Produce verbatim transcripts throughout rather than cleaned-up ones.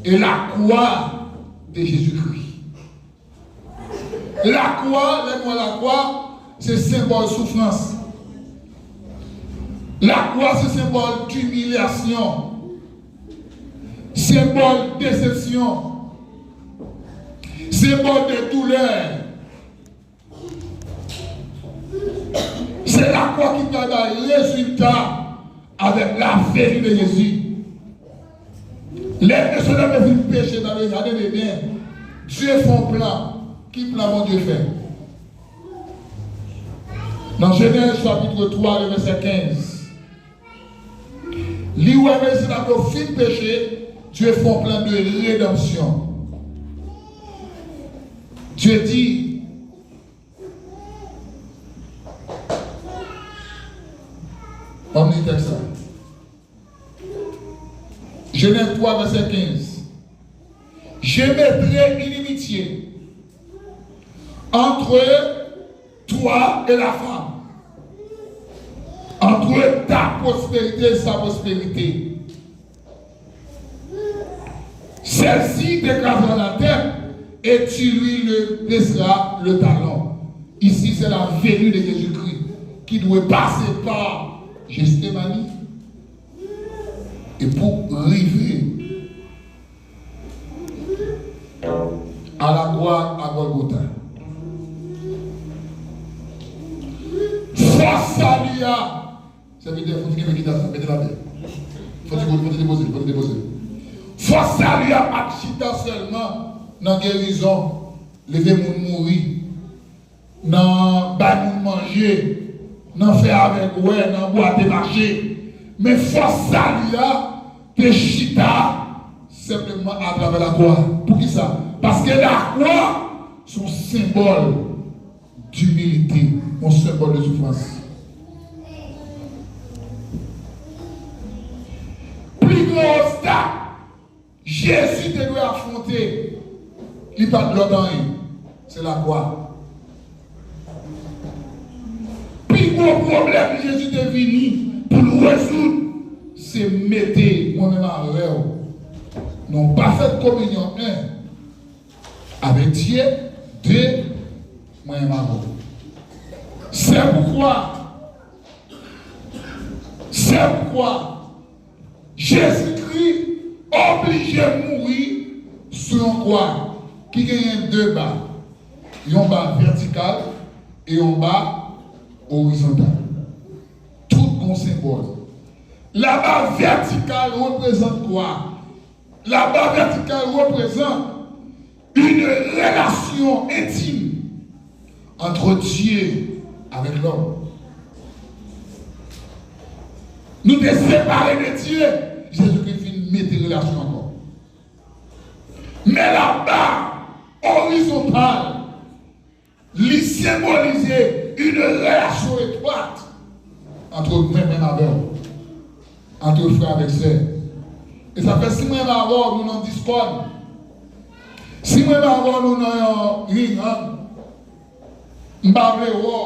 Et la croix de Jésus-Christ. Lakwa, lè nou wè lakwa, se senbòl soufrans. Lakwa, se senbòl dimilyasyon. Senbòl desepsyon. Senbòl de doulè. Se lakwa ki pral bay rezilta avèk la venue de Jésus. Lè mesye dam yo fin peche nan le jardin d'Éden, Dye fè yon plan. Ki plan Bondye fè? Nan Jenèz chapit twa, le vèsè kenz, li wè mesye dam yo fin peche, Dye fè yon plan de redanmsyon. Dye di, Ann li li tèks la. Genèse trois, verset quinze. Je mettrai inimitié entre toi et la femme, entre ta prospérité et sa prospérité. Celle-ci t'écrasera la tête et tu lui le- blesseras le talon. Ici, c'est la venue de Jésus-Christ qui doit passer par Gethsémani et pour arriver à la croix à Golgotha. Fòs sali a Sèvitè, fò ti kenbe gita sa, mete l atè. Fò ti, fò ti depoze l, fò ti depoze l. Fòs sali a pa t chita sèlman nan gerizon, leve moun mouri, nan bay moun manje, nan fè avèg wè, nan bwate mache. Men fòs sali a te chita senpleman atravè lakwa. Poukisa? Paske lakwa se yon senbòl dimilite, yon senbòl de soufrans. Pli gwo obstak Jezi te dwe afwonte, li pa t lòt anyen, se lakwa. Pi gwo pwoblèm Jezi te vini pou l rezoud, se mete mwen menm avè w nan yon pafèt kominyon, en, avec Dieu, deux, mwen menm avè w. C'est pourquoi, c'est pourquoi Jezikri oblije mouri sou yon kwa ki genyen de ba, yon ba vètikal e yon ba orizontal. Tout gon senbòl. Laba vètikal reprezant kwa? Laba vètikal reprezant une relation intime entre Dieu avec l'homme. Nou te separe de Dye, Jezikri vin mete relasyon ankò. Men laba orizontal, li senbolize une relation étroite entre mwen menm avè w, entre frè avèk sè. E sa fè si mwen menm avè w nou nan diskòd, si mwen menm avè w nou nan yon rirann, m pa vle wè w,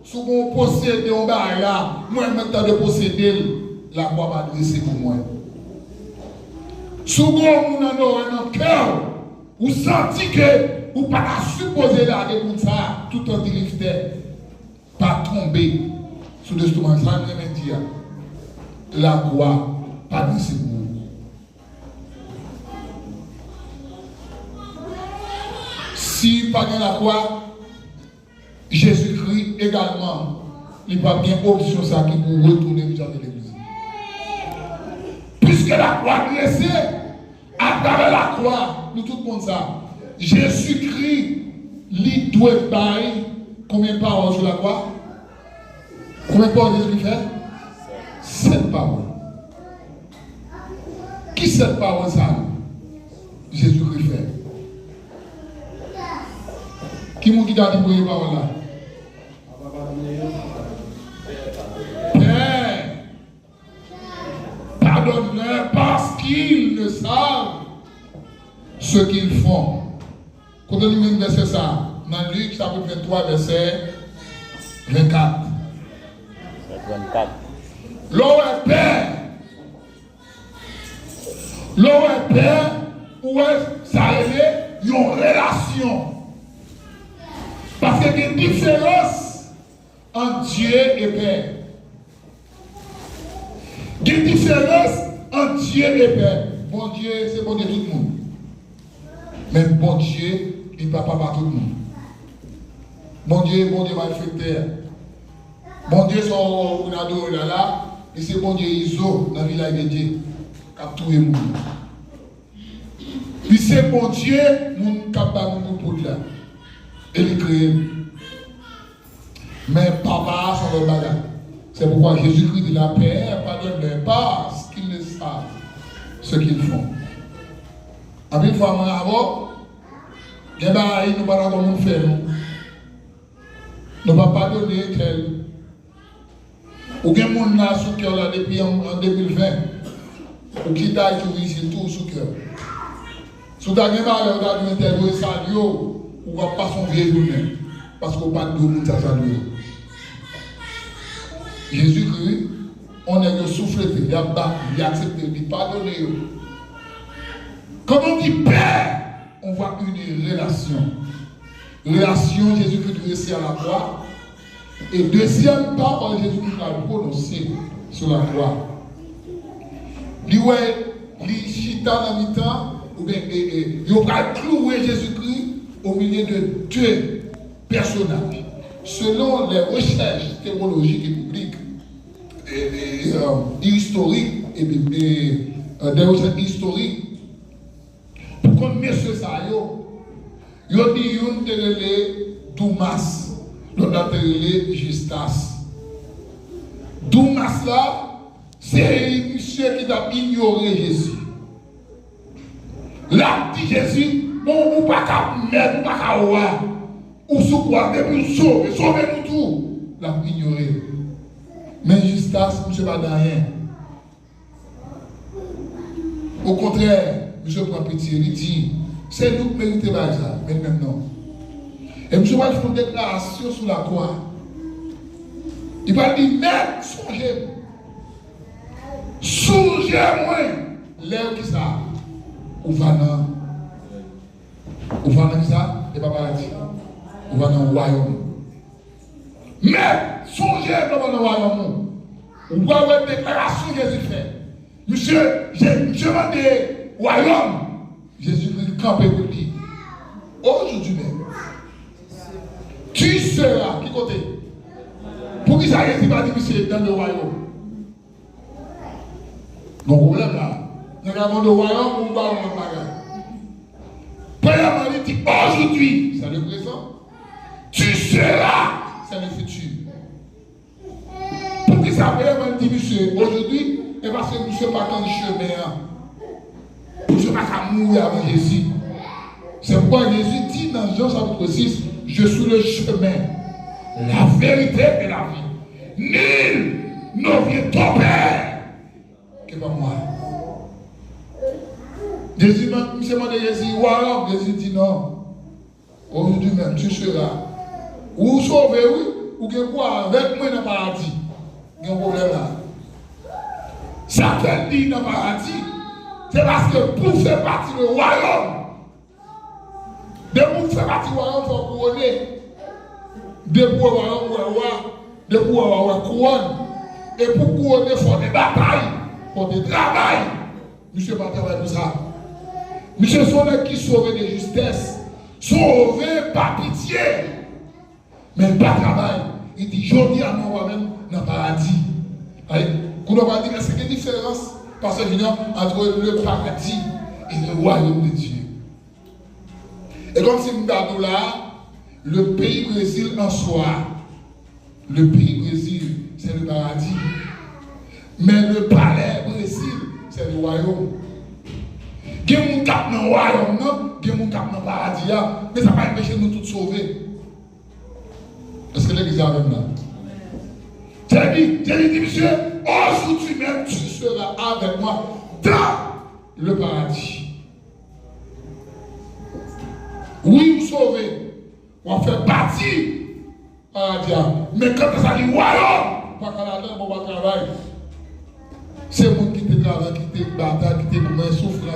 si w gon posede yon bagay la, mwen menm tande posede l, lakwa pa drese pou mwen. Si w gon moun an orè nan kè w, ou santi ke ou pa ta sipoze lage moun sa a toutan di liftè. Pa tonbe sou lestoma. Sa m renmen di a, lakwa pa drese pou ou. Si pa gen lakwa, Jezikri egalman, li p ap gen opsyon sa ki pou retounen vin chanje legliz. Piske lakwa drese, atravè lakwa, nou tout konn sa, Jezikri, li dwe bay konbyen pawòl sou lakwa? Konbyen pawòl Jezikri fè? Sèt pawòl. Ki sèt pawòl sa yo Jezikri fè? Ki moun ki ta di premye pawòl la? Pè, pardonne-leur parce qu'ils ne savent ce qu'ils font. Kote nou jwenn vèsè sa a? Nan Lik chapit venntwa, vèsè vennkat. Vennkat. Lè w wè pè, lè w wè pè, Ou wè, sa rele yon relasyon. Paske gen diferans ant Dye e pè. Gen diferans ant Dye e pè. Bondye se Bondye tout moun. Men Bondye, li pa papa tout moun. Bondye, Bondye malfektè. Bondye sa w vin adore la la, li se Bondye Izo nan Vilaj de Dye k ap touye moun. Li se Bondye moun k ap bay moun kout poud la. E li kreye m. Men papa a se yon lòt bagay. C'est pourquoi Jésus-Christ dit, la paix, pardonne-leur, parce qu'ils ne savent ce qu'ils font. Anpil fwa mwen avè w, gen bagay nou pa ta konn moun fè nou. Nou pa padone tèl. Ou gen moun la sou kè w la depi an, an de mil ven. Ou kite Ayiti, ou vin isit tou sou kè w. Si w ta gen malè, w ta di entèl voye salye w, ou w ap pase yon vye jounen. Paske w pa t dwe moun sa salye w. Jezikri, yon nèg yo souflete, y ap bat li, li aksepte, li padone yo. Quand on dit paix, on voit une relation. Relasyon Jezikri drese a lakwa. E dezyèm pawòl Jezikri pral pwononse sou lakwa. Li wè, li chita nan mitan, oubyen, e, e, yo pral klouwe Jezikri au milieu de deux personnages. Selon les recherches théologiques et bibliques, e, e, euh, historiques, e, e, euh, des recherches historiques, pou konn mesye sa yo, yo di youn te rele Doumas, lòt la te rele Jistas. Doumas la, se misye ki t ap inyore Jezi. L ap di Jezi, bon, ou pa ka mèt, ou pa ka wa, ou sou kwa, depi w sove, sove nou tou. L ap inyore. Men Jistas, misye pa di anyen. Okontrè, misye pran pitye, li di, se nou k merite bagay sa, men l menm non. E misye pral fè yon deklarasyon sou lakwa. Li pral di, Mèt, sonje m. Sonje mwen lè kisa? Ou va nan Ou va nan kisa? E pa paradi. Ou va nan wayòm. Men, sonje lè w nan wayòm ou. Ou pral wè deklarasyon Jezi fè. Misye, Je- misye mande wayòm. Jezi kanpe pou l di, aujourd'hui même, tu seras, ki kote? Poukisa Jezi pa di misye dans le royaume? Gon pwoblèm la. Nèg la mande w wayòm ou ba yon lòt bagay. Premyèman, li di, aujourd'hui, c'est le présent. Tu seras, c'est le futur. Poukisa premyèman li di misye aujourd'hui? E paske misye pa konn chemen an. Misye pa ka mouri avan Jezi. C'est pourquoi Jésus dit dans Jean chapitre six, je suis le chemin, la vérité et la vie. Nul ne vient au Père que par moi. Jezi man- misye mande Jezi, wayòm, Jezi di non. Aujourd'hui même, tu seras. Ou sove, wi, ou gen pou avèk mwen nan paradi. Gen yon pwoblèm la. Sa fè l di nan paradi, se paske pou fè pati de wayòm, depi w fè pati wayòm, fò w kouwone. Depi w wè wayòm, w wè wa. Depi w wè wa, w wè kouwòn. E pou kouwone, fò w te batay, fò w te travay. Misye pa travay pou sa. Misye se yon nèg ki sove de justès, sove pa pitye. Men l pa travay. Li di, jodi a mwen w a menm nan paradi. Ay, kounye a w a di, èske gen diferans, Pastè Junior, entre le paradis et le royaume de Dieu? E kòmsi m ta di w la, le pays Brésil en soi, le pays Brésil, c'est le paradis. Men le palais Brésil, c'est le royaume. Gen moun k ap nan wayòm nan, gen moun k ap nan paradi a, men sa pa enpeche nou tout sove. Èske legliz la avè m la? Jezi, Jezi di misye, aujourd'hui même tu seras avec moi dans le paradis. Wi, ou sove. W ap fè pati paradi a. Men kanta sa ki wayòm, ou pa ka ladan, bon, w pa travay. Se moun ki te travay, ki te batay, ki te pran soufrans.